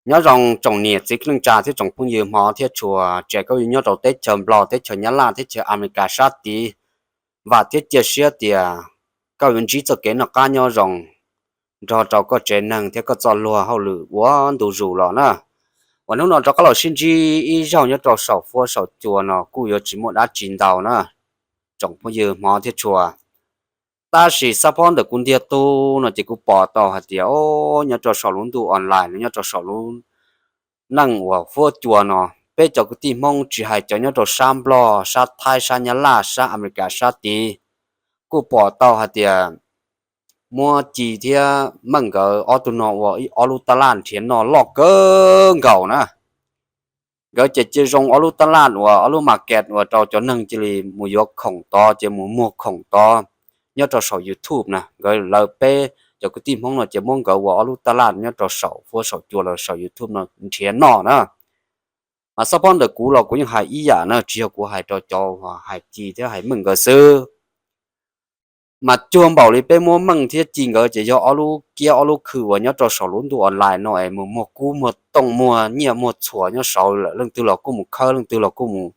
Nyob zoo tsoom niam txiv neej tsa thiab tsoom phooj ywg hmov thiab tshua, tseem koj yuav nyob rau teb chaws Nplog, teb chaws Nyab Laj, teb chaws Amelikas sab tid, vam thiab cia siab tias koj yuav ntsib txoj kev noj qab nyob zoo nrog rau koj tsev neeg thiab koj txoj luag hauj lwm ua ntu zus los na. Uas hnub no rov qab los sib ntsib ib zaug nyob rau saum fuab saum cua no kuj yuav tsis muaj dab tsi ntau na, tsoom phooj ywg hmov thiab tshua. Tab sis xab phob ntawm kuv ntiag tug no ces kuv pom tau hais tias o, nyob rau saum lub ntuj online no, nyob rau saum lub neej uas fuab cua no, peb cov kwv tij Hmoob tsis hais cov nyob rau sab Nplog, sab Thaib, sab Nyab Laj, sab Amelikas sab tid, kuj pom tau hais tias muab Ci thiab Meej nkawd ob tug no ua ob lub taj laj nrhiav noj loj kawg nkaus na. Nkawd ces cia zoo ob lub taj laj uas ob lub market uas rau cov neeg cia li mus yuav khoom tod, cia mus muag khoom tod nyob rau saum YouTube na. Nkawd lawv peb cov kwv tij Hmoob no ces muab nkawd ua ob lub taj laj nyob rau saum fuab saum cua los saum YouTube no nrhiav noj na. Mas xab phob ntawm kuv los kuv yeej hais ib yam na, tsis yog kuv hais rau cov hais Ci thiab hais Meej nkawd xwb. Mas cuag npaum li peb muab Meej thiab Ci nkawd ces yog ob lub kiab ob lub khw uas nyob rau saum lub ntuj online no es mus muag kub muag tooj muag nyiaj muag txhuas nyob saud lawm, leej twg los kuj mus khawb, leej twg los kuj mus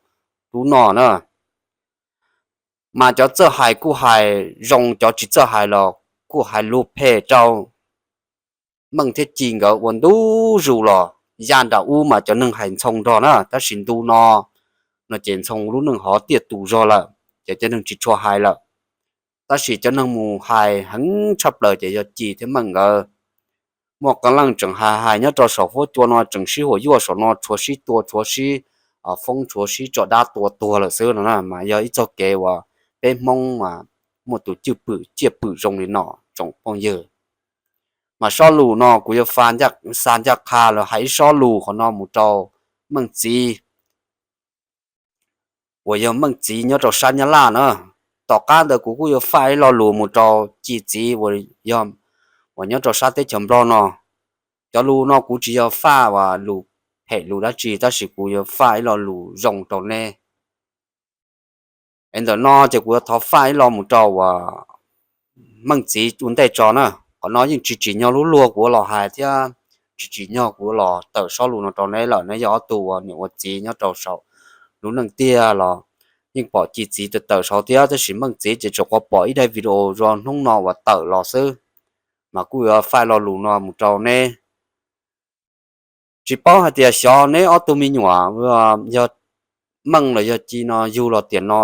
rub noj na. Mas cov txawj hais kuj hais zoo, cov tsis txawj hais los kuj hais lus phem rau Meej thiab Ci nkawd ua ntu zus los. Yaj nram ub mas cov neeg hais ntxhoo nrog na, tab sis ntu no no ces ntxhoo lub neej hov tiaj tus zog lawm, ces cov neeg tsis tshua hais lawm. Tab sis cov neeg mus hais heev tshaj plaws ces yog Ci thiab Meej nkawd. Muaj qee leej tseem hais hais nyob rau saum fuab cua no tseem sib huam yuaj saum no, tshuav sib tua, tshuav sib foob, tshuav sib tso dab tua tuag lawm xwb no na. Mas yog ib txoj kev uas peb Hmoob mas muaj tus cwj pwm ciaj pwm zoo li no tsoom phooj ywg. Mas sob lus no kuv yuav xa ncaj qha los hais ib sob lus qhov no mus rau Meej txiv uas yog Meej txiv nyob rau sab Nyab Laj na. Tom qab ntawd kuv kuj yuav faj ib lo lus mus rau Ci txiv uas nyob rau sab teb chaws Nplog no. Cov lus no kuv tsis yog faj uas lus phem lus dab tsi, tab sis kuv yuav faj ib lo lus zoo rau neb. Es ntawm no ces kuv yuav thov faj ib lo mus rau uas Meej txiv ua ntej tso na. Qhov no yeej tsis tsim nyog lub luag kuv ua los hais thiab tsis tsim nyog kuv ua los tawm sob lus no rau neb lawm. Neb yog ob tug uas niam ua txiv nyob rau saum lub neej tiag los yeej pom Ci txiv tawm tawm saud thiab, tab sis Meej txiv ces tsuas quav pom ib daim video zoo hnub no uas tawm los xwb. Mas kuj yuav faj lo lus no mus rau neb. Tsis paub hais tias xyov neb ob tug me nyuam yog Meej los yog Ci no yug los tiam no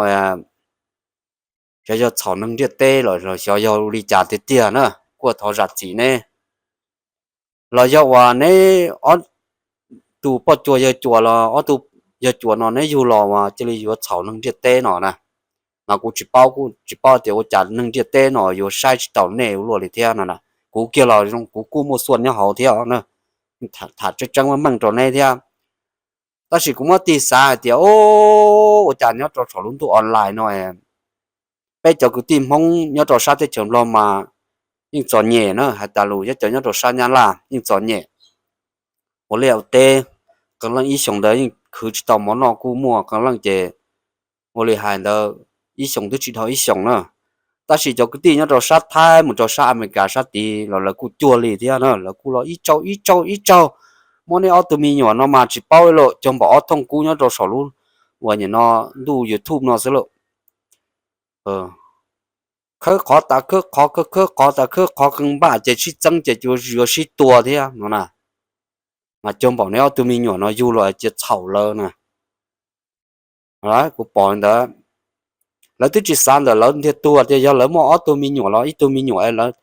xyov yog txhaum neeg ntiaj teb los xyov yog li cas tiag tiag na, kuj thov zam txim neb. Los yog uas neb ob tug poj cuas yawg cuas los ob tug yawg cuas no neb yug los uas cia li yuav txhaum neeg ntiaj teb no na. Mas kuv tsis paub, kuj tsis paub tias ua cas neeg ntiaj teb no yuav saib tsis taus nej ua luaj li thiab no na. Kuv kiag los kuv kuj muaj xuaj nyob hauv thiab na. Tham tseeb tseeb meej meej rau neb thiab. Tab sis kuv muab tig xav hais tias, ua cas nyob rau saum lub ntuj online no peb cov kwv tij Hmoob nyob rau sab teb chaws Nplog mas yeej txom nyem na, hais tas lus, yog cov nyob rau sab Nyab Laj yeej txom nyem. Ua liaj ua teb, qee leej ib xyoos ntawd yeej khwv tsis tau mov noj kuj muaj, qee leej ces ua li hais ntawd ib xyoos twb tsis dhau ib xyoos na. Tab sis cov kwv tij nyob rau sab Thaib mus rau sab Amelikas sab tid los lawv kuj cuag li thiab na, lawv kuj los ib tsaug ib tsaug ib tsaug. Muab neb ob tug me nyuam no mas tsis paub ib lo, cog npaum ob thooj kub nyob rau saum lub uas nim no ntuj YouTube no xwb lauj. Khawb qhov tas khawb qhov, khawb khawb qhov tas khawb qhov, qee npaj ces sib txeeb ces yuav sib tua thiab no na. Mas cog npaum neb ob tug me nyuam no yug los cia txhaum lawv na. Kuv pom ntawd, lawv twb tsis xav ntawm lawv ntiag tug tias yog lawv muaj ob tug me nyuam los ib tug me nyuam es lawv,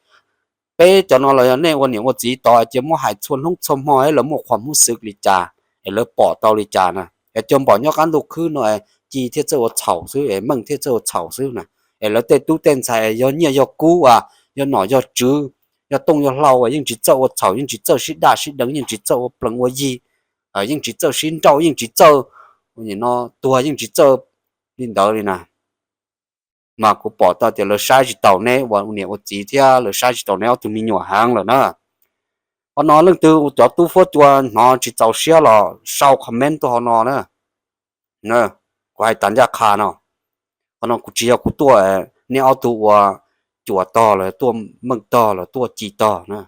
peb cov no los yog nej ua niam ua txiv tod cia muab hais txhua hnub txhua hmo es lawv muaj qhuas hmub xwm li cas, es lawv pom tau li cas na. Es cog npaum nyob qab ntuj khwb no es Ci thiaj txawj ua txhaum xwb es Meej thiaj txawj ua txhaum xwb na. Es lawv tej tub tej ntxhais yog nyiaj yog kub as, yog nom yog tswv, yog tooj yog hlau as yeej tsis txawj ua txhaum, yeej tsis txawj sib daj sib deev, yeej tsis txawj ua plees ua yi, yeej tsis txawj sib nrauj, yeej tsis txawj nim no tuag, yeej tsis txawj li ntawd li na. Mas kuv pom tau tias lawv saib tsis taus neb ua niam ua txiv thiab lawv saib tsis taus neb ob tug me nyuam heev lawm na. Qhov no leej twg cov tub fuab cua hnov tsis txaus siab los sau comment tuaj hauv no na. Kuv hais tas ncaj qha no, qhov no kuv tsis yog kuv tuaj neb ob tug ua cuam tog los tuaj Meej tog los tuaj Ci tog na.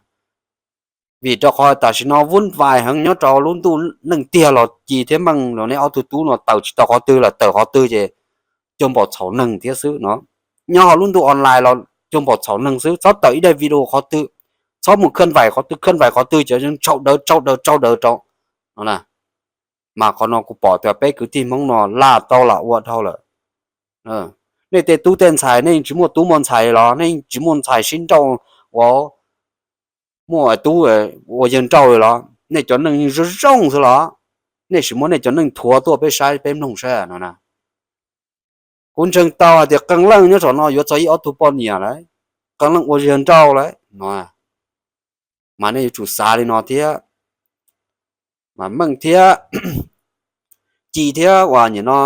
Vim rau qhov tam sim no vuv vais heev nyob rau lub ntuj neej tiag los Ci thiab Meej los nej ob tug tub no tawm tsis tau qhov twg lawm, tawm qhov twg ces cuag npaum txhaum neeg thiab xwb no. Nyob hauv lub ntuj online los cuag npaum txhaum neeg xwb, txhob tawm ib daim video qhov twg, txhob mus khawb vais qhov twg, khawb vais qhov twg ces tsau daws tsau daws tsau daws rau no na. Mas qhov no kuv pom tias peb kwv tij Hmoob no laj tau lam ua dhau lawm. Nej tej tub tej ntxhais nej tsis muaj tub muaj ntxhais los nej tsis muaj ntxhais sib nrauj ua muaj tub ua yawg nrauj li los nej cov neej zoo zoo xwb los nej sim muab nej cov neej thuav tuaj peb saib peb mloog saib no na. Kuv ntseeg tau hais tias qee leej nyob saum no yuav txog ib ob tug poj niam lawm, qee leej ua yawg nrauj lawm no. Mas nej yuav tsum xav li no thiab. Mas Meej thiab Ci thiab uas nim no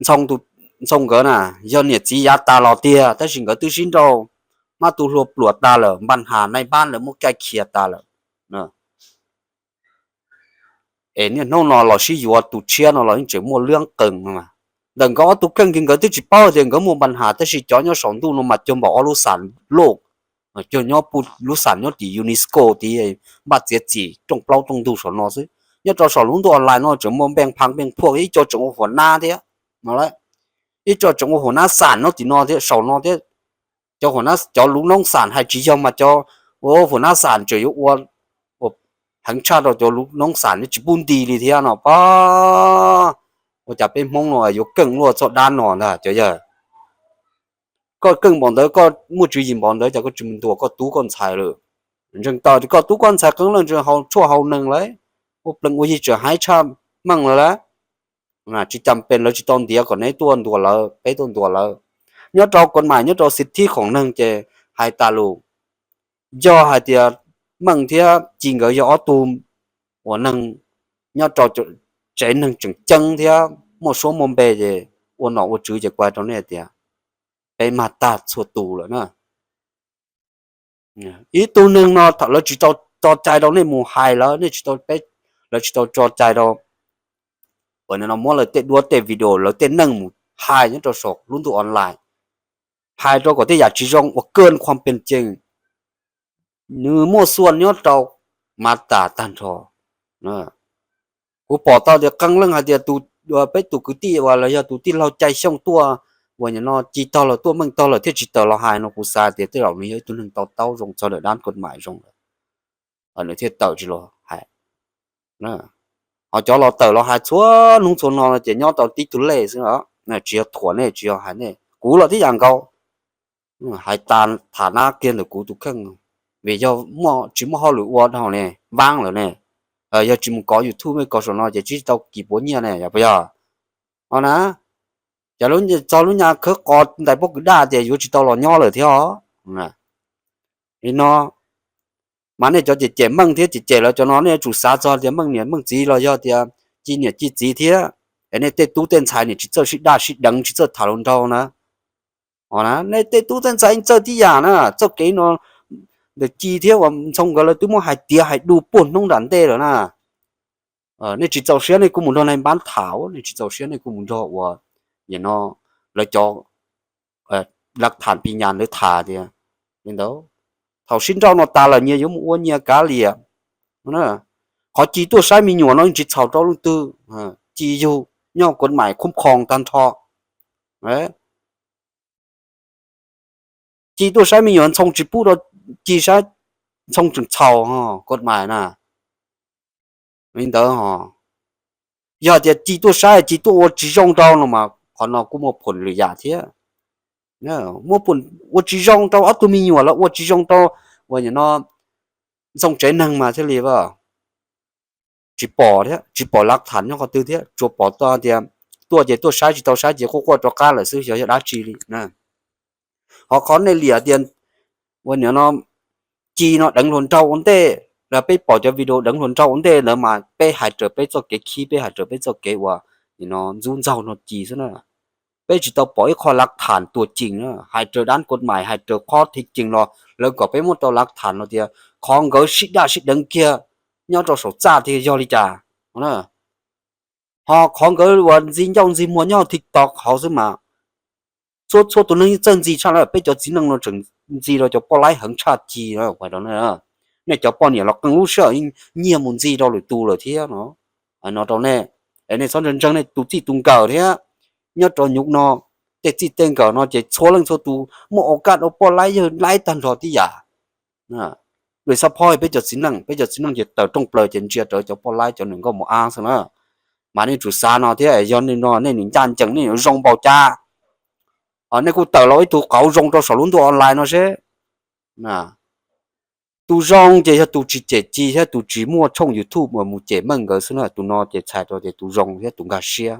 Ntxhoo, Ntxhoo nkawd na, yog niam txiv yav tas los tiag tab sis nkawd twb sib nrauj, mab tu hlua pluam tas lawm, npaj has nai npab lawv muab kaij khiav tas lawm. Es niaj hnub no los sib yuav tus tshiab no los yeej tseem muaj liab qees no mas. Ntawm nkawd ob tug kheej kiag nkawd twb tsis paub tias nkawd muaj npaj has tab sis cov nyob saum ntuj no mas cuag npaum ob lub xam loj, cuag nyob lub xam nyob tim UNESCO tid, npaj txiav txim rooj plaub rooj ntug saum no xwb. Nyob rau saum lub ntuj online no tseem muaj npeej pha npeej phuaj, ib co tseem ua huam nab thiab no lawm, ib co tseem ua huam nab xam nyob tim no thiab saum no thiab. Cov huam nab, cov lub noob xam hais tsis yog mas cov ua huam nab xam tseem yuav ua heev tshaj rau cov lub noob xam tsis pub nti li thiab no pob. Ua cas peb Hmoob no yuav keej luaj txoj dab no ntag cov yawg. Koj keej npaum ntawd, koj muaj tswv yim npaum ntawd, cas koj tsis mus ntuas koj tub koj ntxhais lawm? Ntseeg tau tias koj tub koj ntxhais qee leej tseem haus tshuaj haus nees lawm, ua plees ua yi tseem haib tshaj Meej lawm lawm. Tsis cas pes lawv tsis tau ntiav kom neb tuaj ntuas lawv, peb tuaj ntuas lawv. Nyob rau kod mais, nyob rau xib thib khoom neeg ces hais tas lus, yog hais tias Meej thiab Ci nkawd yog ob tug uas neeg nyob rau tsev neeg tseem ceeb thiab muaj suab muaj npe ces ua nom ua tswv ces kuv hais rau nej tias peb mag tag txhua tus lawm na. Ib tug neeg no thaum lawv tsis tau tso cai rau nej mus hais lawv, nej tsis tau, peb, lawv tsis tau tso cai rau uas no muab lawv tej duab tej video lawv tej neej mus hais nyob rau saum lub ntuj online, hais rau kom tej yam tsis zoo ua kawj khuam pes cees, nws muaj xuaj nyob rau mas tas tag nrho. Kuv pom tau tias qee leej hais tias tus, peb tus kwv tij uas los yog tus tij laug Cai Xyooj tuaj uas nim no Ci tog lawm, tuaj Meej tog lawm thiaj tsis tawm los hais no, kuv xav tias tej zaum nws yog ib tug neeg to taub zoo txog ntawm dab kod mais zoo lawm, nws thiaj tawm tsis los hais. Ho cov los tawm los hais txhua hnub txhua no ces nyob tau tib tug lej xwb, tsis yog thuam nej, tsis yog hais nej, kuv los tib yam nkaus. Hais tas tham nab kiag ntawm kuv tus kheej, vim yog tsis muaj hauj lwm ua dhau ne, vaab lawm ne, yog tsis mus kov YouTube kov saum no ces tsis tau kis puav nyiaj ne, yog puas yog? Ho na, cas txog lub nyaj khawb qos ntais pob kws daj tias yuav tsis tau los nyob lawm thiab os. Li no, mas nej cov cem cem Meej thiab cem cem lawv cov no nej yuav tsum xav txog tias Meej niam Meej txiv los yog tias Ci niam Ci txiv thiab, es nej tej tub tej ntxhais niam tsis txawj sib daj sib deev tsis txawj tham hluas nraug na. Ho na, nej tej tub tej ntxhais txawj tib yam na, txoj kev no ntawm Ci thiab uas Ntxhoo nkawd lawv twb muab hais tiav hais du puag hnub nram ntej lawm na. Nej tsis txaus siab nej kuj mus nrog nai npab tham, nej tsis txaus siab nej kuj mus nrog uas nim no lawv cov lav tham pis nyas ntawd tham tias li ntawd. Thaum sib nrauj no tas lawm nyias yuav mus ua nyias kav liam. Qhov Ci tuaj saib me nyuam no yeej tsis txhaum rau leej twg, Ci yug nyob kod mais khoob khoos tag nrho. Ci tuaj saib me nyuam Ntxhoo tsis pub rau Ci saib, Ntxhoo tseem txhaum kod mais na. Li ntawd ho, yog tias Ci tuaj saib Ci tuaj ua tsis zoo rau no mas qhov no kuj muaj phoom lwm yam thiab. Muaj phoom ua tsis zoo rau ob tug me nyuam los ua tsis zoo rau uas nim no Ntxhoo tsev neeg mas thiaj li tsis pom thiab, tsis pom lav tham nyob qhov twg thiab, tsuas pom tau tias tuaj ces tuaj saib, tsis tau saib ces quaj quaj rov qab lawm xwb, xyov yog dab tsi li. Ho qhov nej liam tias uas nim no Ci no deev hluas nraug ua ntej, peb pom cov video deev hluas nraug ua ntej ntawd mas peb hais raws peb txoj kev khib, peb hais raws peb txoj kev uas nim no ntxub ntxaug no Ci xwb na. Peb tsis tau pom ib qho lav tham tuag cees na, hais raws dab kod mais, hais raws qhov thij cees los lawv kom peb muab rau lav tham no tias qhov nkawd sib daj sib deev kiag nyob rau saum txaj tiag yog li cas. Ho qhov nkawd uas ntxi ncauj ntxi muag nyob TikTok hauv xwb mas txhua txhua tus neeg yeej txawj ntxi tshaj na, peb cov txiv neej no tseem ntxi rau cov poj laib heev tshaj Ci na. nej cov poj niam los qee lub sij hawm yeej nyiag mus ntxig rau lwm tus lawm thiab no. No rau nej, es nej txhob ntseeg ntseeg nej tus txij tus nkawm thiab. Nyob rau nyuv no, tej txij tej nkawm no ces txhua leej txhua tus muaj au kaj rau poj laib yawg laib tag nrho tib yam. Lwm xab phob peb cov txiv neej, peb cov txiv neej ces tawm rooj plaws ces ntsia rawv cov poj laib cov nws nkauj mus ab xwb na. Mas nej tsum xav no thiab, yog nej no nej nim ncaj ncees nej yuav zoo npaum cas. Nej kuj tawm los ib tug qauv zoo rau saum lub ntuj online no seb. Tus zoo ces yog tus tsis cem ci thiab tus tsis muaj tshooj YouTube uas mus cem meej nkawd xwb na, tus no ces txhais tau tias tus zoo thiab tus nkag siab.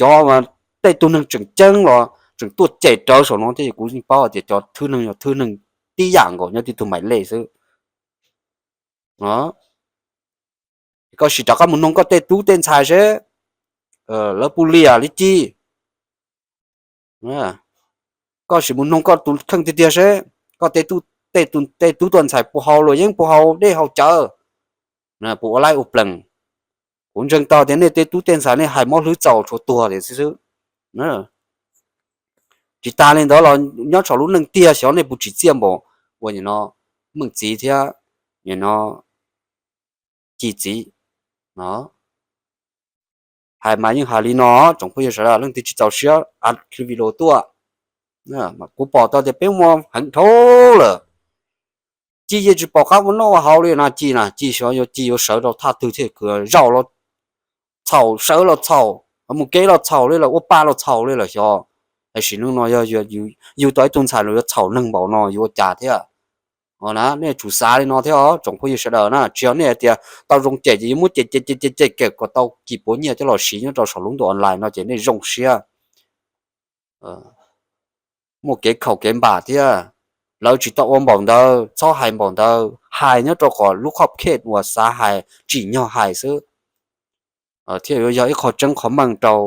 Cov tej tug neeg tseem ceeb los tseem tuaj cem rawv saum no thiab, kuv yeej paub hais tias cov thwj neeg yog thwj neeg tib yam nkaus nyob tib tug mais lej xwb. Koj sim rov qab mus noog koj tej tub tej ntxhais seb lawv puas liam li ci. Koj sim mus noog koj tus kheej tiag tiag seb koj tej tub tuaj ntxhais puas haus luam yeeb, puas haus dej haus cawv, puas ua laib ua plees. Kuv ntseeg tau tias nej tej tub tej ntxhais nej hais mob hlwb txaus tshuav tuag tias xwb xwb. Tsis tas li ntawd los nyob saum lub neej tiag xyov nej puas tsim txiaj npaum uas nim no Meej txiv thiab nim no Ci txiv no. Hais mas yeej hais li no, tsoom phooj ywg sawv daws leej twg tsis txaus siab a, clip video tuaj. Kuv pom tau tias peb muaj heev dhau lawm. Ci yeej tsis pom qab ua noj ua haus li no, Ci na, Ci xyov yuav Ci yuav sawv rau thaj twg thiaj zaum los txhaum, sawv los txhaum, mus kev los txhaum li lawm, ua pa los txhaum li lawm xyov. Tam sim no yog yus tau ib tug ntxhais los yuav txhaum neeg npaum no yuav ua cas thiab? Na nej tsum xav li no thiab os tsoom phooj ywg sawv daws na, tsis yog nej hais tias tau zoo cem ces yuav muab cem cem cem cem cem kom tau kis puav nyiaj coj los siv nyob rau saum lub ntuj online no ces nej zoo siab. Muaj kev khaum kev npam thiab. Lawv tsis tau ua npaum ntawd txhob hais npaum ntawd, hais nyob rau kom lub khob khej uas xav hais tsim nyog hais xwb, thiaj yuav yog ib qho tseeb qhov meej rau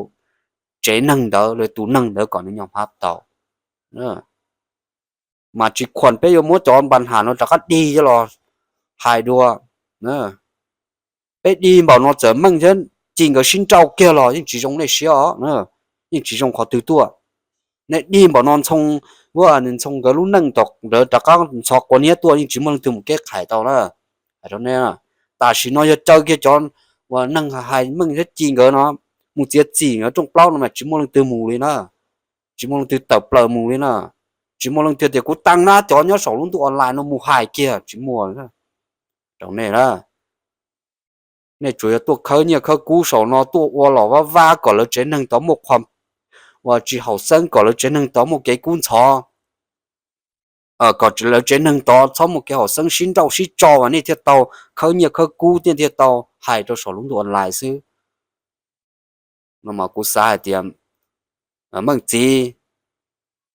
tsev neeg ntawd los tus neeg ntawd kom nws nyob hmab tau. Mas tsis khuam peb yuav muab cov npa nham no rov qab dig coj los hais dua. Peb dig npaum no txawm Meej thiab Ci nkawd sib nrauj kiag los yeej tsis zoo nej siab os, yeej tsis zoo qhov twg tuaj. Nej dig npaum no Ntxhoo, Ntxhoo nkawd lub neej tom ntawd rov qab ntxhov quav niab tuaj yeej tsis muaj leej twg mus keb qhais tau na. Hais rau nej, tam sim no yog caw kiag cov uas neeg hais Meej thiab Ci nkawd no mus txiav txim nkawd rooj plaub no mas tsis muaj leej twg mus li na. Tsis muaj leej twg tawm plaws mus li na. Tsis muaj leej twg tias kuv tag nab cov nyob saum lub ntuj online no mus hais kiag, tsis muaj rau nej na. Nej tsuas yog tuaj khawb nyiaj khawb kub saum no tuaj ua los vab vab kom lawv tsev neeg tod muaj qhov uas tsis haum xeeb, kom lawv tsev neeg tod muaj kev kub ntxhov, kom lawv tsev neeg tod txhob muaj kev haum xeeb sib nrauj sib tso mas nej thiaj tau khawb nyiaj khawb kub thiaj thiaj tau hais rau saum lub ntuj online xwb. No mas kuv xav hais tias Meej txiv,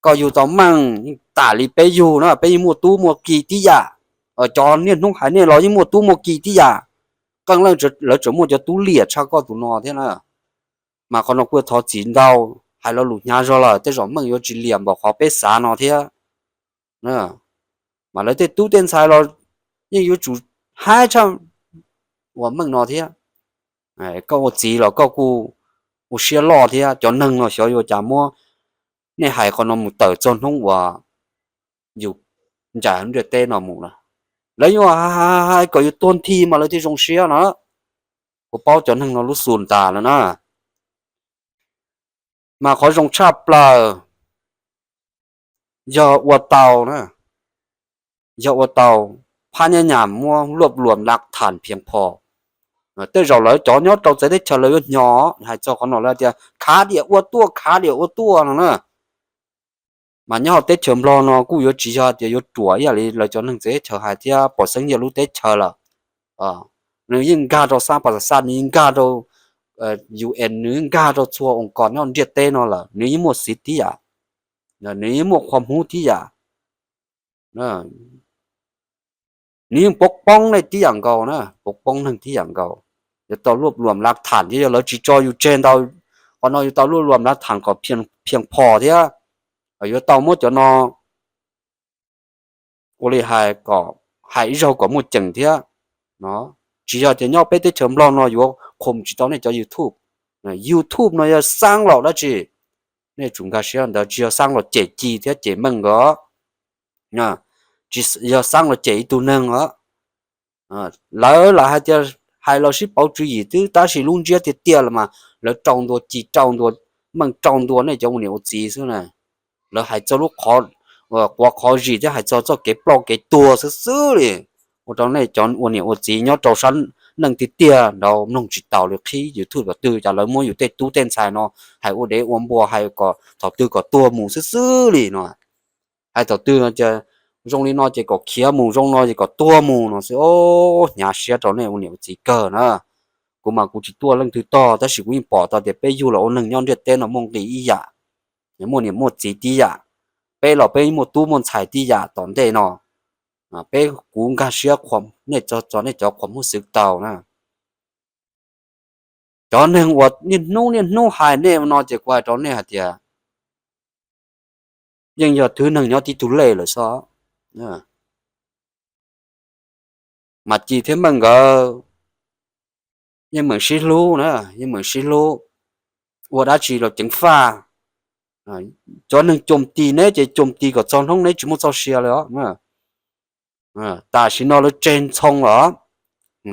koj yug tau Meej yeej tam li peb yug na, peb yeej muaj tub muaj ki tib yam. Cov niaj hnub hais nej los yeej muaj tub muaj ki tib yam. Qee leej lawv tseem muaj cov tub liam tshaj koj tus no thiab na. Mas qhov no kuj thov txim ntau, hais lo lus hnyav zog lawm tej zaum Meej yuav tsis liam npaum qhov peb xav no thiab. Mas lawv tej tub tej ntxhais los yeej yuav tsum haib tshaj uas Meej no thiab. Koj ua txiv los koj kuj ua siab loj thiab, cov neeg no xyov yuav cas muab nej hais qhov no mus tawm txog hnub uas yus ncaim ntiaj teb no mus lawm. Lawv yuav hais kom yus tuag nthi mas lawv thiaj zoo siab no. Kuv paub cov neeg no lub xu tas lawm na. Mas qhov zoo tshaj plaws yog ua tau na, yog ua tau phab nyab nyam muab luaj luam lav tham phiaj phom. Tej zaum lawv cov nyob rau txawv teb chaws lawv yuav hnyo hais txog qhov no lawv tias khav diam ua tuaj, khav diam ua tuaj no na. Mas nyob hauv teb chaws Nplog no kuj yuav tsis yog tias yuav ruam ib yam li lawv cov neeg txawv teb chaws hais thiab pom xeeb yias lub teb chaws lawm. Nws yeej nkag rau xab pas xaj, nws yeej nkag rau U N, nws yeej nkag rau txhua oo kos nyob ntiaj teb no lawm, nws yeej muaj xiv tib yam, nws yeej muaj qhov hmub tib yam, nws yeej pov poob nej tib yam nkaus na, pov poob neeg tib yam nkaus. Yuav tau luaj luam lav tham thiab, yog lawv tsis tso yus tseg ntau, qhov no yuav tau luaj luam lav tham kom phiaj phom thiab. Yuav tau muab cov no ua li hais kom hais ib zaug kom muaj ceem thiab. Tsis yog tias nyob peb teb chaws Nplog no yuav qhum tsis tau nej cov YouTube. YouTube no yog xaab los dab tsi, nej tsum nkag siab ntawd, tsis yog xaab los cem Ci thiab cem Meej nkawd. tsis yog xab los cem ib tug neeg os. Lawv lam hais tias hais los sib pauv tswv yim twb tab sis lub ntsiab tiag tiag los mas lawv rau ntua ci rau ntua meej rau ntua nej cov ua niam ua txiv xwb na. Lawv hais txog lub qhov quav qhov zis thiab hais txog txoj kev ploj kev tuag xwb xwb li. Ua rau nej cov ua niam ua txiv nyob rau sab neej tiag tiag nrad mloog tsis taus li, qhib YouTube tom twg cas lawv muab yus tej tub tej ntxhais no hais ua dev ua npua hais kom thaum twg kom tuag mus xwb xwb li no. Hais thaum twg ces zoo li no ces kom khiav mus, zoo no ces kom tuag mus no xwb. Hnyav siab rau nej ua niam ua txiv kawg na. Kuv mas kuv tsis tuaj leej twg tog tab sis kuv yeej pom tau tias peb yug los ua neeg nyob ntiaj teb no muaj nqis ib yam, muaj niam muaj txiv tib yam, peb los peb muaj tub muaj ntxhais tib yam tom ntej no. Peb kuv nkag siab nej txog nej cov qhuas muaj xwv tau na. Cov neeg uas niaj hnub niaj hnub hais nej no ces kuv hais rau nej hais tias yeej yog thwv neeg nyob tib tug lej lawm xwb. Mas Ci thiab Meej nkawd yeej meem sib hlub na, yeej meem sib hlub, ua dab tsi los ceev faj. Cov neeg coo tis neb ces coo tis kom txog hnub neb tsis muaj txoj sia li os. Tam sim no lawv tseg Ntxhoo los,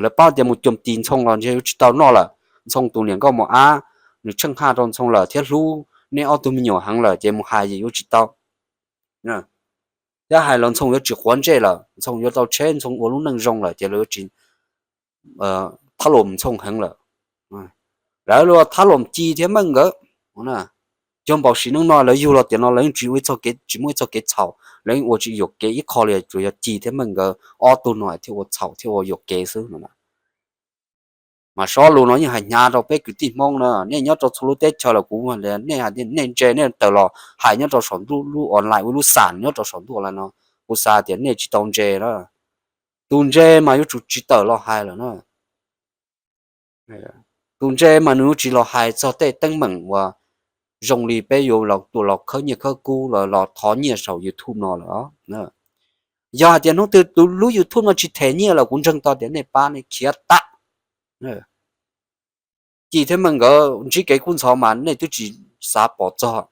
lawv paub tias mus coo tis Ntxhoo los ntshe yuav tsis tau noj lawm. Ntxhoo tus niam nkauj mos ab, nws tsheej haj rau Ntxhoo lawm thiab hlub neb ob tug me nyuam heev lawm ces mus hais ces yuav tsis tau. Thiab hais los Ntxhoo yuav tsis quav ntsej lawm, Ntxhoo yuav tau tsheb, Ntxhoo ua lub neej zoo lawm ces lawv yuav tsis thab los Ntxhoo heev lawm. Lawv los thab los Ci thiab Meej nkawd. Cog npaum sim neej no lawv yug los tiam no lawv yeej tsis ua, tsis muaj ib txoj kev txhaum, lawv yeej ua tsis yuam kev ib qho li, tsuas yog Ci thiab Meej nkawd ob tug no thiaj ua txhaum thiaj ua yuam kev xwb no. Mas sob lus no yeej hais hnyav rau peb kwv tij Hmoob na, nej nyob rau txhua lub teb chaws los kuv, nej hais tias nej ntse nej tawm los hais nyob rau saum ntuj lub online ua lub xam nyob rau saum ntuj online no, kuv xav tias nej tsis tau ntse na. Tus ntse mas yuav tsum tsis tawm los hais lawm na. Tus ntse mas nws yuav tsis los hais txog tej teeb meem uas zoo li peb yuav los tuaj los khawb nyiaj khawb kub los los thov nyiaj saum YouTube no lawm. Yog hais tias hnub twg tus lub YouTube no tsis them nyiaj lawm kuv ntseeg tau tias nej pab nej khiav tag. Ci thiab Meej nkawd ntsib kev kub ntxhov mas nej twb tsis xav pom txog,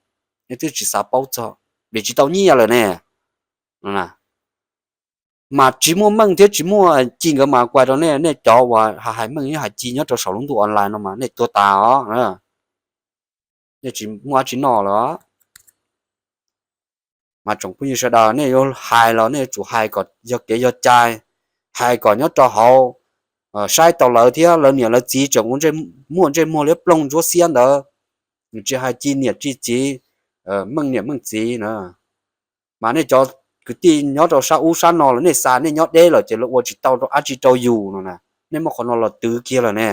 nej twb tsis xav paub txog vim tsis tau nyiaj lawm ne. Mas tsis muaj Meej thiab tsis muaj Ci nkawd mas kuv hais rau nej, nej cov uas hais Meej hais Ci nyob rau saum lub ntuj online no mas nej tuag tas os. Nej tsis muaj dab tsi noj lawm. Mas tsoom phooj ywg sawv daws nej yuav hais los nej yuav tsum hais kom yog kev yog cai, hais kom nyob rau hauv saib tau lawv thiab lawv niam lawv txiv tseem ua muaj ntsej muag liab ploog ntsuab xiab ntawd. Nws tsis hais Ci niam Ci txiv, Meej niam Meej txiv na. Mas nej cov kwv tij nyob rau sab ub sab no los nej xav nej nyob deb lawm ces lawv ua tsis tau rau dab tsi rau yus no na. Nej muab qhov no los twv kiag lawm ne.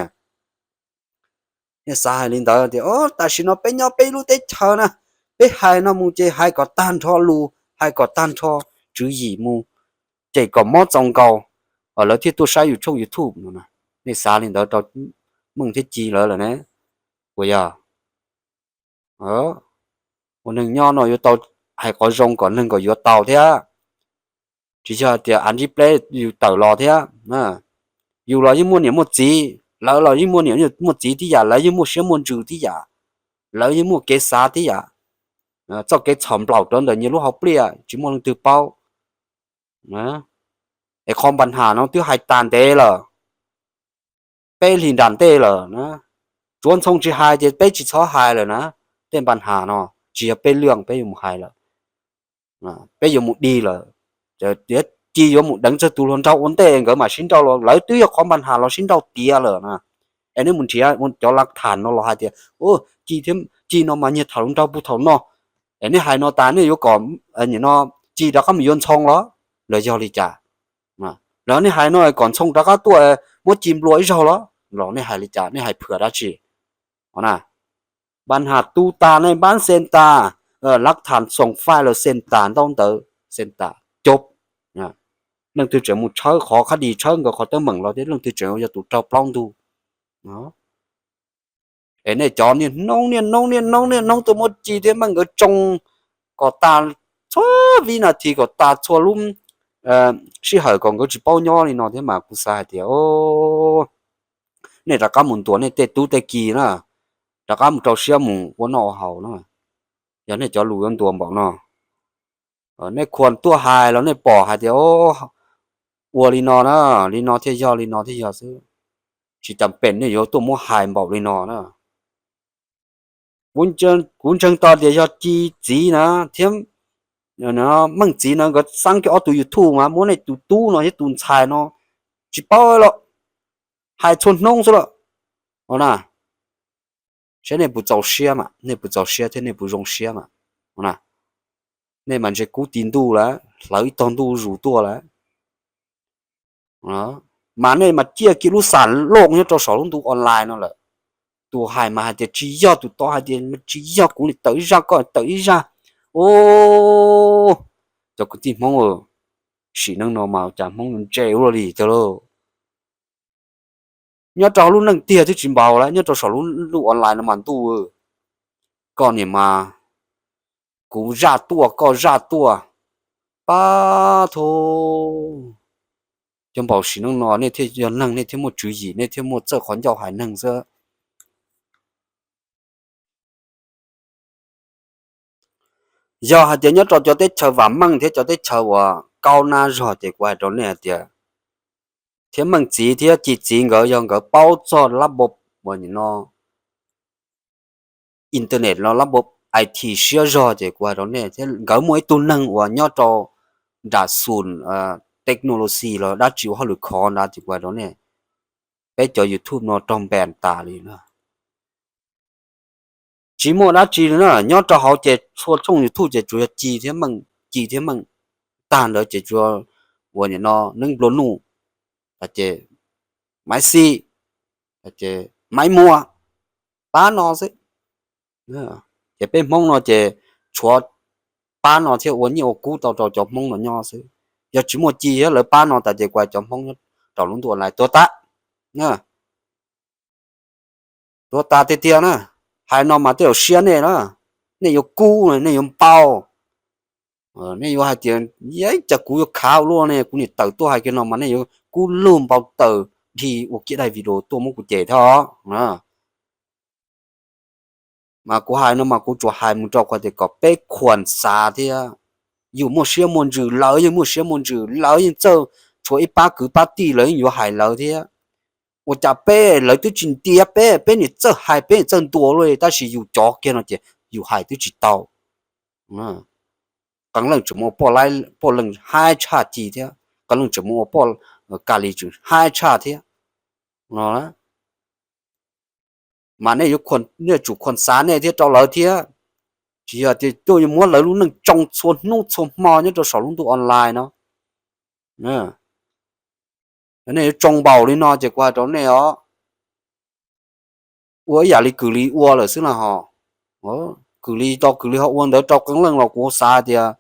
Nej xav hais li ntawd tias tam sim no peb nyob peb lub teb chaws na, peb hais no mus ces hais kom tag nrho lus, hais kom tag nrho tswv yim mus, ces kom mob txaus nkaus lawv thiaj tuaj saib yus tshooj YouTube no. Nej xav li ntawd rau Meej thiab Ci lawv lawm ne. Puas yog? Ua neeg nyob no yuav tau hais qhov zoo kom neeg kom yuav tau thiab, tsis yog tias av ntsib pleb yus tawm los thiab. Yus los yeej muaj niam muaj txiv, lawv los yeej muaj niam muaj txiv tib yam, lawv yeej muaj siab muaj ntsws tib yam, lawv yeej muaj kev xav tib yam. Txoj kev txhaum nplaum rau ntawm nyias lub hauv pliaj tsis muaj leej twg paub. Es qhov npa nham no twb hais tas ntev lawm, peb hlis nram ntej lawm na. Tsuav Ntxhoo tsis hais ces peb tsis txhob hais lawm na. Tej npa nham no tsis yog peb lwaj peb yuav mus hais lawm, peb yuav mus dig lawm. Ci yuav mus deev txog tus hluas nraug ua ntej nkawd mam sib nrauj los lawv twb yog qhov npa nham los sib nrauj tiav lawm na. Es nej mus nrhiav cov lav tham no los hais tias Ci thiab Ci no mas nyiag tham hluas nraug puag thaum no. Es nej hais no tas nej yuav kom no Ci rov qab mus yuav Ntxhoo los, los yog li cas? Los nej hais no kom Ntxhoo rov qab tuaj muab Ci nplua ib zaug los, los nej hais li cas, nej hais phwam dab tsi? Npa nham tu tas nej npab xees tas, lav tham xoom fais lawm xees tas, ntaub ntawv xees tas, cob. Leej twg tseem mus tshawb qhov khab dis, tshawb nkawd qhov teeb meem los thiab leej twg tseem yog tus raug plaub ntug. Es nej cov niaj hnub niaj hnub niaj hnub niaj hnub tuaj muab Ci thiab Meej nkawd tsoo kom tas txhua vib nas this, kom tas txhua lub sij hawm kom nkawd tsis paub nyob li no thiab mas kuv xav hais tias nej rov qab mus ntuas nej tej tub tej ki na, rov qab mus rau siab mus ua noj ua haus na, yog nej cov lus yuav ntuas npaum no. Nej khuas tuaj hais los nej pom hais tias ua li no na, li no thiaj yog, li no thiaj yog xwb. Tsis tas pem nej yuav tuaj muab hais npaum li no na. Kuv ntseeg tau tias yog Ci txiv na thiab Meej txiv na nkawd xab kiag ob tug YouTube mas muab nej tus tub no thiab tus ntxhais no tsis paub lawm, hais txhua hnub xwb lawm. Ua na, saib nej puas txaus siab mas, nej puas txaus siab thiab nej puas zoo siab mas. Ua na, nej mas ntshe kub ti ntuj lawm, hlawv ib tog ntuj zus tuaj lawm. Mas nej mas ciaj kiag lub xam loj nyob rau saum lub ntu online no lawm. Tus hais mas hais tias tsis yog, tus tod hais tias tsis yog, kuv li tawm ib zaj koj tawm ib zaj. Ub, cov kwv tij Hmoob, sim neej no mas cas Hmoob ntse ua luaj li tiag lauj. Nyob rau hauv lub neej tiag twb tsis npaum lawm, nyob rau saum lub ntu online no mas ntuj, koj niam mas kuv zaj tuaj koj zaj tuaj. Pab tho, cov npaum sim neej no nej thiaj yog neeg, nej thiaj muaj tswv yim, nej thiaj muaj txawj qhov ncauj hais neeg xwb. Yog hais tias nyob rau cov teb chaws vam meej thiab cov teb chaws uas kaub nab zog ces kuv hais rau nej hais tias, thiab Meej txiv thiab Ci txiv nkawd yog nkawd paub txog lab npo uas nim no internet los lab npo I T siab zog ces kuv hais rau nej thiab nkawd muaj ib tug neeg uas nyob rau nram xum technology los dab tsi ua hauj lwm khov ntawd ces kuv hais rau nej, peb cov YouTube no raug npan tas li na. Tsis muaj dab tsi li na, nyob rau hauv ces txhua tshooj YouTube ces tsuas yog Ci thiab Meej, Ci thiab Meej, tag ntawd ces tsuas uas nim no neeb nplua nuj, ces Maiv Xis, ces Maiv Muas, pab no xwb. Ces peb Hmoob no ces tshuav pab no thiaj ua nyiaj ua kub tau rau cov Hmoob no nyob xwb. Yog tsis muaj Ci thiab lawv pab no tas ces kuv hais cov Hmoob nyob rau lub ntuj online tuag tas, tuag tas tiag tiag na. Hais no mas tej zaum siab nej na, nej yuav kub, nej yuav npau, nej yuav hais tias, cas kuv yuav khav ua luaj ne, kuv niam tawm tuaj hais kiag no mas nej yuav kub lug npau taws dhi ua kiag daim video tuaj muab kuv cem thiab os. Mas kuv hais no mas kuv tsuas hais mus rau qhov tias kom peb khuam xav thiab. Yus muaj siab muaj ntsws, lawv yeej muaj siab muaj ntsws, lawv yeej txawj, tshuav ib pab kwv pab tij lawv yeej yuav hais lawv thiab. Ua cas peb, lawv twb tsis ntiav peb, peb niam txawj hais peb niam txawj ntuas luaj li, tab sis yus cov kiag no ces yus hais twb tsis tau. Qee leej tseem muaj ua poj leej haib tshaj Ci thiab, qee leej tseem muaj ua poj, Kab Lis tseem haib tshaj thiab no. Mas nej yuav, nej tsum khuam xav nej thiab rau lawv thiab, tsis yog tias tuaj yuav muab lawv lub neej tsoo txhua hnub txhua hmo nyob rau saum lub ntuj online no. Nej yuav tsoo npaum li no ces kuv hais rau nej os, ua ib yam li Kwm Lis ua lawm xwb na ho. Kwm Lis, tos Kwm Lis ho ua ntawd rau qee leej los kuv xav tias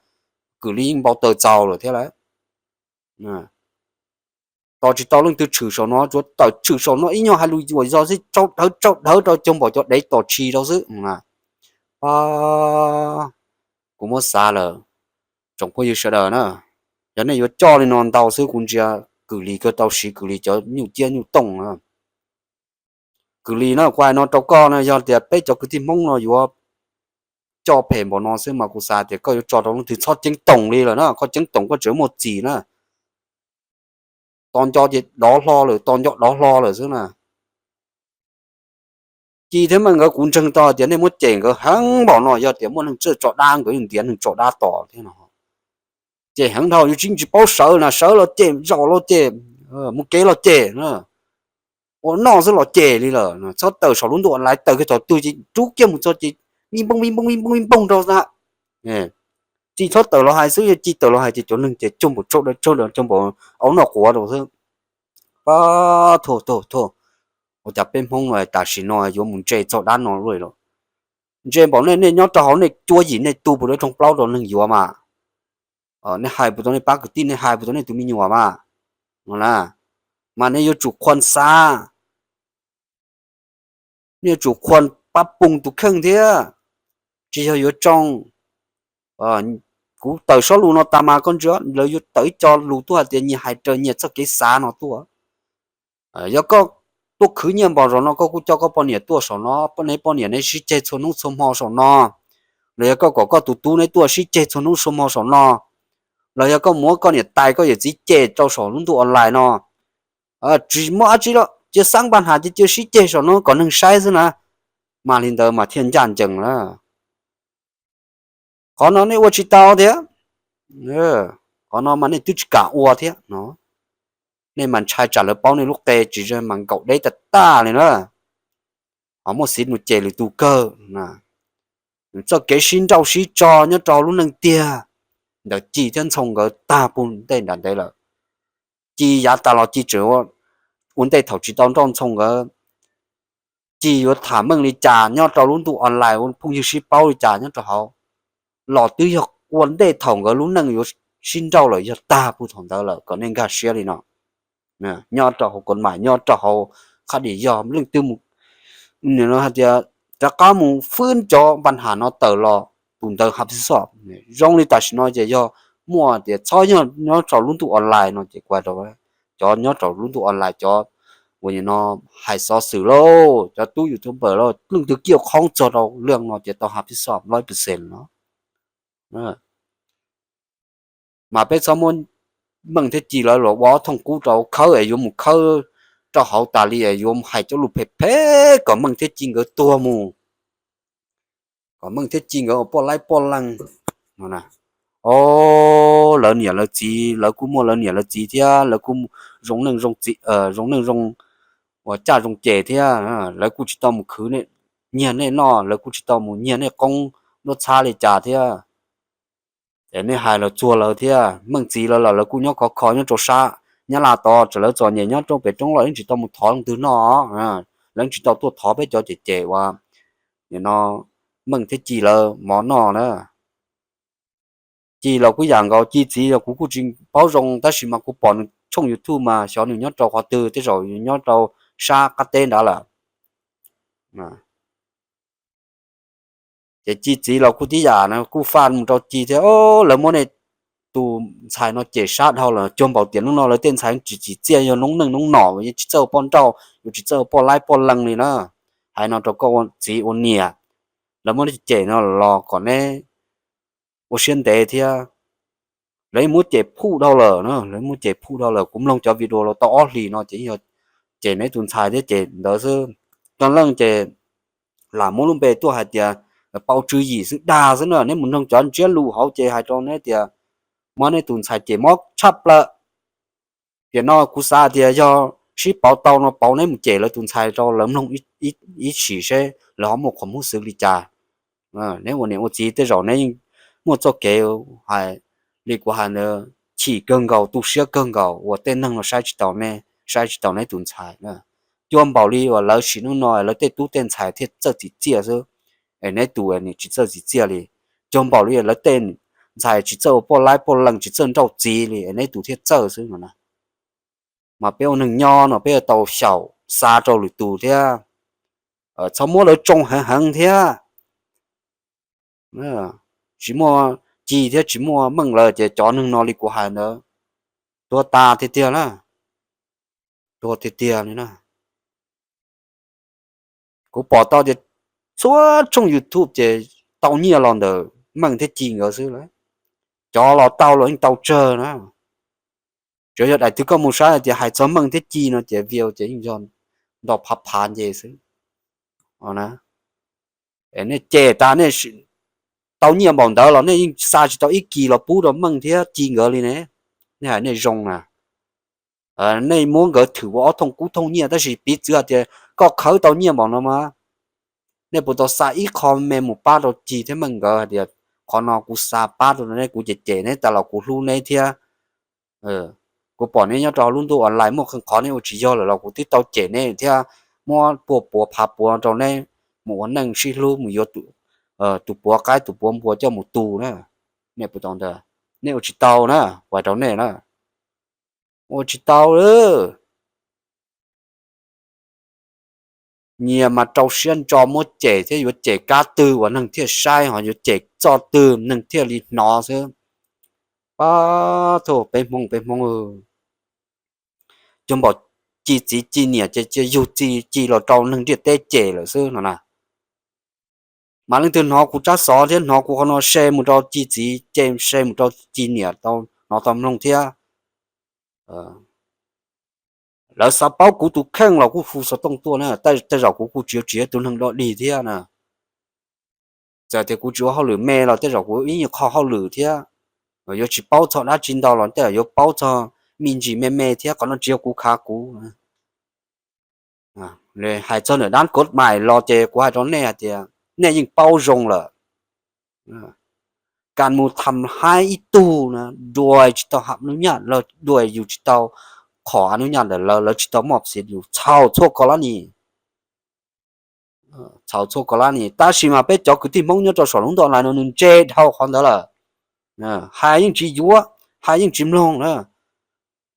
Kwm Lis yeej npau taws txaus lawm thiab lauj. Tos tsis tau leej twg tshwm saum no, tsuav tawm tshwm saum no ib nyuag hais lus yuam yog xwb, tsau dhawv tsau dhawv rau cov npaum cov dev tom tshis rau xwb. Kuv muab xav lawm, tsoom phooj ywg sawv daws na, yog nej yuav coj li no ntau xwb kuv ntsia Kwm Lis kawg tau siv Kwm Lis cov nyuj ciab nyuj tooj na. Kwm Lis na, kuv hais no rau koj na, yog tias peb cov kwv tij Hmoob no yuav coj phem npaum no xwb mas kuv xav tias koj yuav tso rau leej twg txhob ceeb toom li lawm na, koj ceeb toom koj tseem muaj txim na. Tos nco ces dov hlo lawm, tos nco dov hlo lawm xwb na. Ci thiab Meej nkawd kuv ntseeg tau tias nej muab cem nkawd heev npaum no, yog tias muaj neeg txawj tso dab nkawd yeej ntiav neeg tso dab tos thiab no. Cem heev dhau, yus tsis, tsis paub sawv na, sawv los cem, zaum los cem, mus kev los cem, ua noj xwb los cem li lawm. Txhob tawm saum lub ntuj laiv, tawm kiag thaum twg ces rub kiag mus txog ces vij npooj vij npooj vij npooj vij npooj rau na. Ci txhob tawm los hais xwb, yog Ci tawm los hais ces cov neeg ces cog npaum tsau dawv tsau dawv cog npaum aub noj quav rau xwb. Pab thov thov thov, ua cas peb Hmoob no tam sim no yuav mus ntse txog dab no luaj li los? Ntse npaum nej, nej nyob rau hauv nej cuab yim nej tu puas dawb roog plaub rau neeg yuav mas? Nej hais puas tau nej pab kwv tij, nej hais puas tau nej tus me nyuam mas? No na, mas nej yuav tsum khuam xav, nej yuav tsum khuam pab pug tus kheej thiab, tsis yog yuav tsoo. Kuv tawm sob lus no tas mas koj ntsia, lawv yuav tawm ib co lus tuaj hais tias nyias hais raws nyias txoj kev xav no tuaj. Yog koj tuaj khwv nyiaj npaum zaum no koj kuj coj koj poj niam tuaj saum no, neb poj niam neb sib ceg txhua hnub txhua hmo saum no, los yog koj kom koj tus tub neb tuaj sib ceg txhua hnub txhua hmo saum no, los yog koj muab koj niam tais koj yawm txiv cem rau saum lub ntuj online no, tsis muaj dab tsi los cia xab npaj has cia cia sib ceg saum no kom neeg saib xwb na, mas li ntawd mas thiaj ncaj ncees na. Qhov no nej ua tsis tau thiab, qhov no mas nej twb tsis kam ua thiab no. Nej mas ntshai tsam lawv paub nej lub qe tsis zoo mas nkaum deb tag tag li na. Ho muaj xiv mus cem lwm tus kawg. Txoj kev sib nrauj sib tso nyob rau lub neej tiag ntawm Ci thiab Ntxhoo nkawd tag puag ntej nram ntev lawm. Ci yav tas los Ci tseem ua ntej thaum tsis tau nrauj Ntxhoo nkawd. Ci yuav tham meej li cas nyob rau lub ntuj online ua phooj ywg sib paub li cas nyob rau hauv los twb yog ua ntej thaum nkawd lub neej yuav sib nrauj lawm, yog tag puag thaum ntawd lawm kom nej nkag siab li no. Nyob rau hauv kod mas nyob rau hauv qhab dis yog leej twg mus hais tias rov qab mus fwb cov npaj has no tawm los tus ntawd hab xoj. Zoo li tam sim no ces yog muaj tias txhob yog nyob rau lub ntuj online no ces kuv hais rau cov nyob rau lub ntuj online cov uas nim no hais xov xwm lauj, cov tub YouTuber lauj, leej twg kiaj qhoob txog rau leej no ces tau hab xoj loj pes xees no. Mas peb txhob muab Meej thiab Ci lawv los ua ob thooj kub rau khawb es yuav mus khawb rau hauv tas li es yuav hais cov lus phem phem kom Meej thiab Ci nkawd tuag mus, kom Meej thiab Ci nkawd ua poj laib poj leeg no. O, lawv niam lawv txiv, lawv kuj muaj lawv niam lawv txiv thiab, lawv kuj zoo neej zoo txiv, zoo neej zoo uas caj zoo ces thiab, lawv kuj tsis tau mus khwv nyiag nej noj, lawv kuj tsis tau mus nyiag nej qoob ntuj txhab li cas thiab. Es nej hais los txuag lawv thiab, Meej txiv lawv los lawv kuj nyob khov kho nyob rau sab Nyab Laj tod, txawm lawv txom nyem nyob rau pem roob los yeej tsis tau mus thov leej twg noj, lawv tsis tau tuaj thov peb cov cem cem uas nim no Meej thiab Ci lawv mov noj na. Ci los kuj yam nkaus, Ci txiv los kuv kuj tsis paub zoo tab sis mas kuv pom nws tshooj YouTube mas xyov nws nyob rau qhov twg, tej zaum nyob rau sab qab teb nrad lawm. Ces Ci txiv los kuj tib yam na, kuj faj mus rau Ci thiab, lawv muab nej tus ntxhais no cem sab dhau lawm, cuag npaum tias hnub no lawv tej ntxhais tsis tsim txiaj, yog noob neej noob nom, yeej tsis txawj ua poj nrauj, yuav tsis txawj ua poj laib poj leej li na. Hais no rau koj ua txiv ua niam, lawv muab nej cem no los kom neb ua siab ntev thiab. Lawv yeej muab cem phuj dhau lawm na, lawv muab cem phuj dhau lawm, kuv mloog cov video los tau ob hlis no ces yog cem neb tus ntxhais thiab cem ntawd xwb. Cov leej ces lam muab lub npe tuaj hais tias pauv tswv yim xwb dag xwb na, neb mus mloog cov ntsiab lus hauv ces hais rau neb tias muab neb tus ntxhais cem mob tshaj plaws. Tiam no kuv xav tias yog sib pauv tau no pauv neb mus cem lawv tus ntxhais rau lawv mloog ib sim seb lawv ho muaj qhov muab xwv li cas. Neb ua niam ua txiv tej zaum neb yeej muaj txoj kev hais li kuv hais ntawd, chim kawg nkaus tu siab kawg nkaus uas tej neeg no saib tsis taus neb, saib tsis taus neb tus ntxhais. Cuag npaum li uas lawv sim hnub no lawv tej tub tej ntxhais thiaj txawj tsim txiaj xwb, es neb tus nim tsis txawj tsim txiaj li. Cuag npaum li lawv tej ntxhais tsis txawj ua poj laib poj leej tsis txawj nrauj txiv li es neb tus thiaj txawj xwb no na. Mas peb ua neeg nyob no peb yuav tau xyaum xav rau lwm tus thiab, txhob muab lawv tsoo heev heev thiab. Tsis muaj Ci thiab tsis muaj Meej lawm ces cov neeg no li kuv hais ntawd tuag tas tiag tiag na, tuag tiag tiag li na. Kuv pom tau tias txhua tshooj YouTube ces tau nyiaj los ntawm Meej thiab Ci nkawd xwb lawm, cov los tau los yeej tau tsawg na. Tsuas yog daim twg koj mus saib hais tias hais txog Meej thiab Ci no ces view ces yeej yog nto phav phav nce xwb. Nej cem tas nej tau nyiaj npaum ntawd los nej yeej xa tsis tau ib kis los pub rau Meej thiab Ci nkawd li ne. Nej hais nej zoo na, nej muab nkawd thwm ua ob thooj kub thooj nyiaj tab sis piv txwv hais tias koj khawb tau nyiaj npaum no mas nej puas tau xa ib qho me mus pab rau Ci thiab Meej nkawd hais tias qhov no kuv xa pab rau nej, kuv cem cem neb tas los kuv hlub neb thiab. Kuv pom neb nyob rau lub ntuj online muaj qee qhov neb ua tsis yog lawm los kuv twb tau cem neb thiab muab puag puav phav puav rau neb mus ua neej sib hlub mus yuav tus puav qaib tus puav npua coj mus tu na. Nej puas tau ntawd? Nej ua tsis tau na, kuv hais rau nej na, ua tsis tau lawm. Nyias mas rau siab ntso muab cem thiab yuav cem kab twg uas neeg thiaj saib, ho yuav cem txoj twg neeg thiaj li hnov xwb. Pab thaum peb Hmoob peb Hmoob, cuag npaum Ci txiv Ci niam ces cia yug Ci los rau neeg ntiaj teb cem lawm xwb no na. Mas leej twg hnov kuv tsab xov thiab hnov kuv qhov no share mus rau Ci txiv, share mus rau Ci niam tau hnov tau mloog thiab. Lawv xav paub kuv tus kheej los kuj hu xov tooj tuaj na, tej zaum kuv kuj tsis yuav tsiv tus neeg dog dig thiab na. Txawm tias kuv tsis ua hauj lwm me los tej zaum kuv ib nyuag qho hauj lwm thiab, yuav tsis paub txog dab tsi ntau los tej zaum yuav paub txog me ntsis me me thiab, qhov no tsis yog kuv khav kuv. Hais txog ntawm dab kod mais los ces kuv hais rau nej hais tias nej yeej paub zoo lawm. Kas mus tham haib ib tug na, dua tsis tau hab nub nyaj, dua yus tsis tau qhov nub nyaj ntawm lawv, lawv tsis tau moj xiv yus, txhaum txhua kos lab nis. Txhaum txhua kos lab nis, tab sis mas peb cov kwv tij Hmoob nyob rau saum lub ntuj online no nws ntse dhau qhov ntawd lawm. Hais yeej tsis yuav, hais yeej tsis mloog na.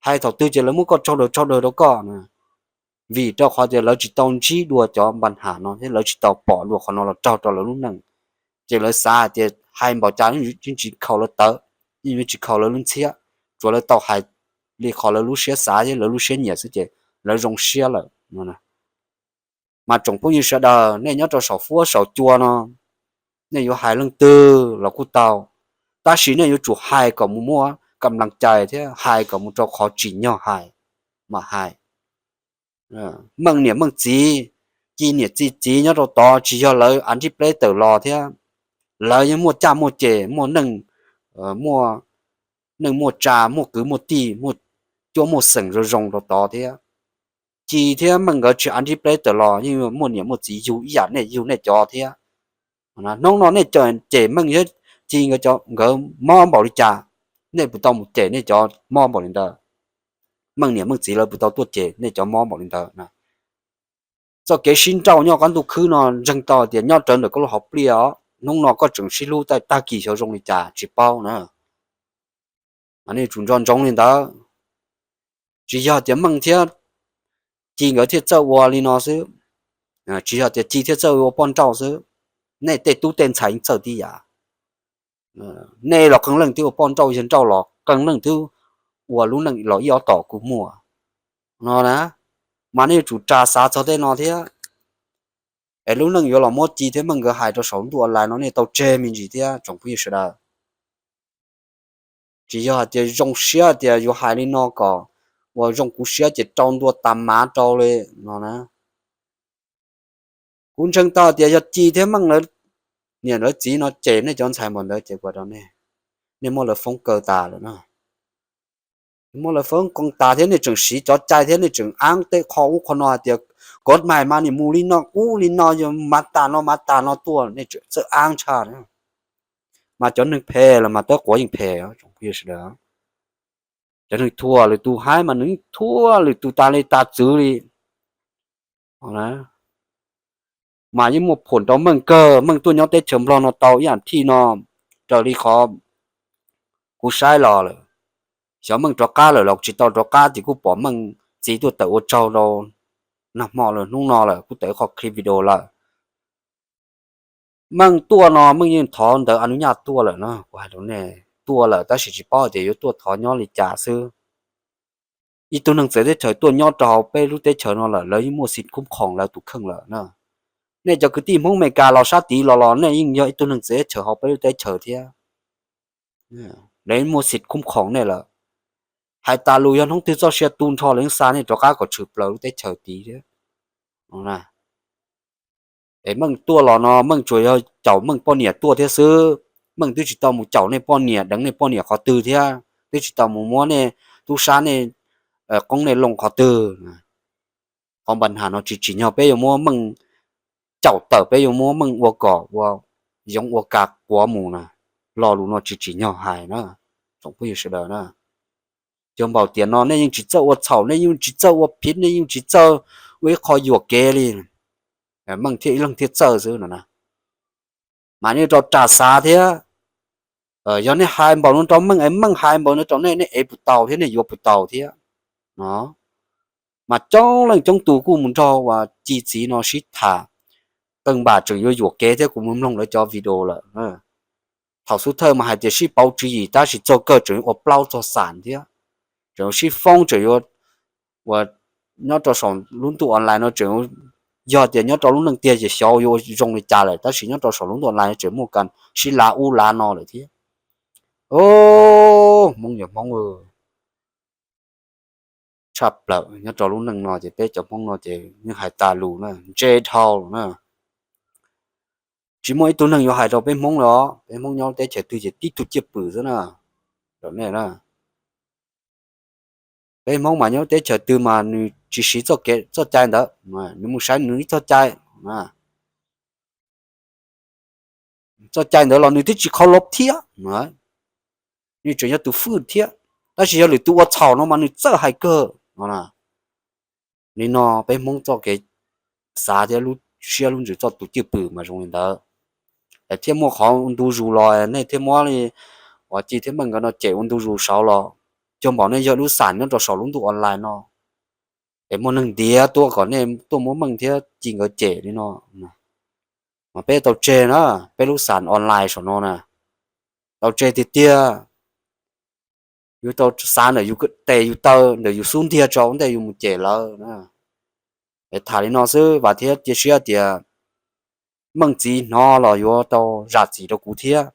Hais thaum twg ces lawv muab koj tsaug daws tsaug daws rau koj na. Vim rau qhov tias lawv tsis tau ntsib dua cov npa nham no thiab lawv tsis tau pom dua qhov no los raug rau lawv lub neej, ces lawv xav hais tias hais npaum cas yeej tsis khaus lawv tawv, yeej tsis khaus lawv lub ntxhiab, tsuav lawv tau hais li qhov lawv lub siab xav thiab lawv lub siab nyiam xwb ces lawv zoo siab lawm. Mas tsoom phooj ywg sawv daws, nej nyob rau saum fuab saum cua no, nej yuav hais leej twg los kuj tau, tab sis nej yuav tsum hais kom mus muaj kam laj cai thiab hais kom mus rau qhov tsim nyog hais mas hais. Meej niam meej txiv, ci niam ci txiv nyob rau tod tsis yog lawv av nrib pleb tawm los thiab, lawv yeej muaj caj muaj ces, muaj neej, muaj neej muaj tsa, muaj kwv muaj tij, muaj cuab muaj xeem zoo zoo rau tod thiab. Ci thiab meej nkawd tsis av nrib pleb tawm los yeej muaj niam muaj txiv yug ib yam nej yug nej cov thiab. Hnub no nej cem meej thiab ci nkawd cov nkawd mob npaum li cas, nej puas tau mus cem nej cov mob npaum li ntawd? Meej niam meej txiv lawv puas tau tuaj cem nej cov mob npaum li ntawd? Txoj kev sib nrauj nyob qab ntuj khwb no ntseeg tau tias nyob rawv ntawm koj lub hauv pliaj os, hnub no koj tseem sib hlub, tag kis xyov zoo li cas tsis paub na. Nej tsum nco ntsoov li ntawd. Tsis yog tias meej thiab ci nkawd thiaj txawj ua li no xwb, tsis yog tias ci thiaj txawj ua poj nrauj xwb, nej tej tub tej ntxhais yeej txawj tib yam. Nej los qee leej twb ua poj nrauj yawg nrauj los qee leej twb ua lub neej los ib ob tom kuj muaj no na. Mas nej yuav tsum ras xav txog tej no thiab, es lub neej yuav los muab ci thiab meej nkawd hais rau saum ntuj online no nej tau tseg me ntsis thiab tsoom phooj ywg sawv daws. Tsis yog hais tias zoo siab tias yuav hais li no kom uas zoo kuv siab ces rau ntua tas mav rau li no na. Kuv ntseeg tau tias yog ci thiab meej lawv niam lawv txiv no cem nej cov ntxhais npaum ntawd ces kuv rau nej, nej muab lawv foob kaw tas lawm na. Muab lawv foob kaw tas thiab nej tseem siv cov cai thiab nej tseem aab tej qho ub qho no hais tias kod mais mas nim mus li no ub li no, yog mav tas no mav tas no tuaj, nej tseem txawj aab tshaj. Mas cov neeg phem los mas tawb quav yeej phem sawv daws. Cov neeg thuam lwm tus haib mas nws yeej thuam lwm tus tas li tas txwv li. Mas yeej muaj phuam rau meej kawg, meej tuaj nyob teb chaws Nplog no tau ib yam thij no, raws li qhov kuv saib los lawm. Xyov meej rov qab lawm los tsis tau rov qab ces kuj pom meej txiv tuaj tawm ua tsaug rau nag hmo lawm, hnub no lawm kuj tawm qhov clip video lawm. Meej tuaj no meej yeej thov ntawv anunyaj tuaj lawm na, kuv hais rau nej tuaj lawm tab sis tsis paub tias yuav tuaj thov nyob li cas xwb. Ib tug neeg txawv teb chaws tuaj nyob rau hauv peb lub teb chaws no lawm, lawv yeej muaj xim khub khoom lawv tus kheej lawm na. Nej cov kwv tij Hmoob Amelikas los sab tid los los nej yeej yog ib tug neeg txawv teb chaws hauv peb lub teb chaws thiab. Lawv muaj xim khub khoom nej lawm. Hais tas lus yog hnub twg txoj sia tu nrho lawv yeej xa nej rov qab kom tshwm plaws lub teb chaws tid thiab. Es meej tuaj los no meej tsuas yog caum meej poj niam tuaj thiab xwb. Meej twb tsis tau mus caum nej poj niam deev nej poj niam qhov twg thiab, twb tsis tau mus muab nej tub sab nej qoob nej loo qhov twg. Qhov npa nham no tsis tsim nyog peb yuav muab meej caum tawm, peb yuav muab meej ua kom ua yoov ua kas quav mus na. Lo lus no tsis tsim nyog hais na, tsoom phooj ywg sawv daws na. Yog npaum tiam no nej yeej tsis txawj ua txhaum, nej yeej tsis txawj ua phiv, nej yeej tsis txawj ua ib qho yuam kev li. Meej thiaj ib leeg thiaj txawj xwb no na. Mas nej rau ras xav thiab, yog nej hais npaum no rau meej es meej hais npaum no rau nej, nej ev puas tau thiab nej yuav puas tau thiab no. Mas coob leej coob tus kuj mus nrog uas ci txiv no sib tham, qee npam tseem yuav yuam kev thiab, kuv mus mloog lawv cov video lawm. Thaum xub thawj mas hais tias sib pauv tswv yim tab sis txog kawg tseem yuav ua plaub txog xam thiab, tseem yuav sib foob, tseem yuav uas nyob rau saum lub ntuj online no tseem, yog tias nyob rau lub neej tiag ces xyov yuav zoo li cas lawm, tab sis nyob rau saum lub ntuj online no tseem muaj kas sib lav ub lav no lawm thiab. Hmoob yog Hmoob tshaj plaws nyob rau lub neej no ces peb cov Hmoob no ces yeej hais tas lus na, ntse dhau lawm na. Tsis muaj ib tug neeg yuav hais rau peb Hmoob los, peb Hmoob nyob teb chaws twg ces tib tug cwj pwm xwb na. Rau nej na, peb Hmoob mas nyob teb chaws twg mas nws tsis siv txoj kev txoj cai ntawd, nws mus saib nws ib txoj cai, txoj cai ntawd los nws twb tsis qhov lov thiab, nws tseem yog tus fwj thiab. Tab sis yog lwm tus ua txhaum no mas nws txawj hais kawg no. Li no peb Hmoob txoj kev xav thiab lub siab lub ntsws txoj tus cwj pwm mas zoo li ntawd. Thiab muaj qhov ua ntu zus los nej thiaj muab li uas Ci thiab Meej nkawd no cem ua ntu zus saud los, cuag npaum nej yog lub xam nyob rau saum lub ntuj online no, es muaj neeg ntiav tuaj kom nej tuaj muab Meej thiab Ci nkawd cem li no. Mas peb tau tseg na, peb lub xam online saum no na, tau tseg tiag tiag. Yus tau xav ntawm yus tes yus taw ntawm yus xub ntiag tso ua ntej yus mus cem lawv na. Es tham li no xwb, vam thiab cia siab tias Meej txiv hnov los yuav tau zam txim rau kuv thiab,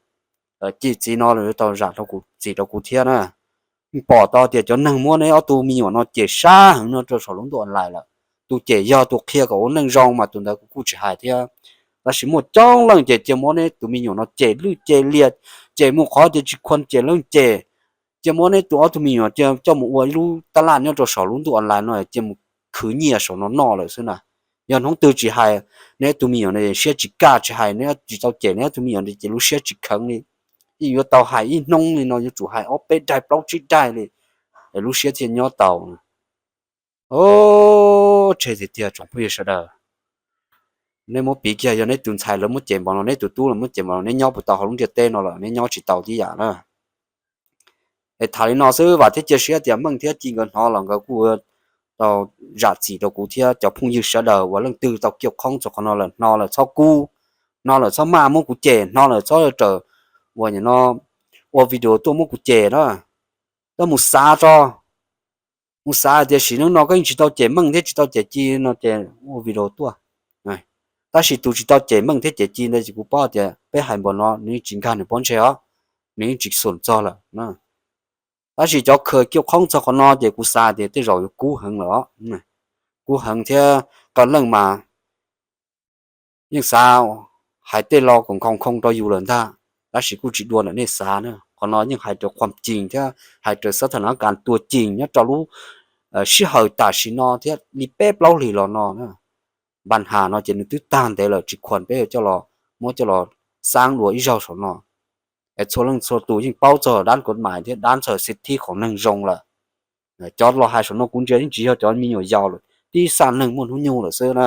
Ci txiv no los yuav tau zam txim rau kuv thiab na. Pom tau tias cov neeg muab neb ob tug me nyuam no cem sab heev no rau saum lub ntuj online lawm. Tus cem yog tus qhia kom ua neej zoo mas tus ntawd kuv kuj tsis hais thiab. Tab sis muaj coob leej ces cia muab neb tus me nyuam no cem lwj cem liam, cem mus qhov tias tsis khuam cem leej cem, cia muab neb tus ob tug me nyuam cia coj mus ua ib lub tab laj nyob rau saum lub ntuj online no cia mus khwv nyiaj saum no noj lawm xwb na. Yog hnub twg tsis hais neb tus me nyuam no siab tsis kaj, tsis hais neb tsis tau cem neb tus me nyuam no ces lub siab tsis kheev li. Yeej yuav tau hais ib hnub li no yuav tsum hais ob peb daig plaub tsib daig li, es lub siab thiaj nyob tau. Tseg tiag tiag tsoom phooj ywg sawv daws. Neb muab piv kiag yog neb tus ntxhais lawv muab cem npaum no, neb tus tub lawv muab cem npaum no, neb nyob puas tau hauv lub ntiaj teb no lawm? Neb nyob tsis tau tib yam na. Es tham li no xwb, vam thiab cia siab tias Meej thiab Ci nkawd hnov los nkawd kuj tau zam txim rau kuv thiab cov phooj ywg sawv daws uas leej twg tau kiaj qhoob txog qhov no lawm hnov lawm txhob kub, hnov lawm txhob maj muab kuv cem, hnov lawm txhob raws uas nim no ua video tuaj muab kuv cem na. Koj mus xav tso, mus xav hais tias sim neej no koj yeej tsis tau cem Meej thiab tsis tau cem Ci no ces ua video tuaj. Tab sis tus tsis tau cem Meej thiab cem Ci ntawd ces kuv paub tias peb hais npaum no nws yeej tsis nkag nws pob ntseg os, nws yeej tsis xum txog lawm. Tab sis cov khaws kiaj qhoob txog qhov no ces kuv xav tias tej zaum yuav kub heev lawm os. Kub heev thiab, qee leej mas yeej xav hais tej lo kom nkhaus khoo rau yus lawm ntag, tab sis kuj tsis dua ntawm nej xav na. Qhov no yeej hais raws qhuam cim thiab hais raws xab thas nav kas tuag cim nyob rau lub sij hawm tam sim no thiab li peb plaub hlis los no na. Npas has no ces nws twb tag ntev lawm, tsis khuam peb coj los muab coj los xaab dua ib zaug saum no. Es txhua leej txhua tus yeej paub txog dab kov mais thiab dab ntxawg xib thib khoom neeg zoo lawm. Cov los hais saum no kuv ntsia yeej tsis yog cov me nyuam yaus lawm, tib xav neeg muaj hnub nyoog lawm xwb na.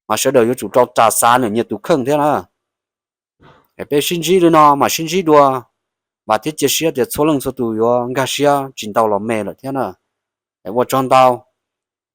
Mas sawv daws yuav tsum rau ras xav ntawm nyias tus kheej thiab na. Peb sib ntsib li no mam sib ntsib dua, vam thiab cia siab tias txhua leej txhua tus yuav nkag siab tsis ntau los me lawm thiab na. Ua tsaug ntau.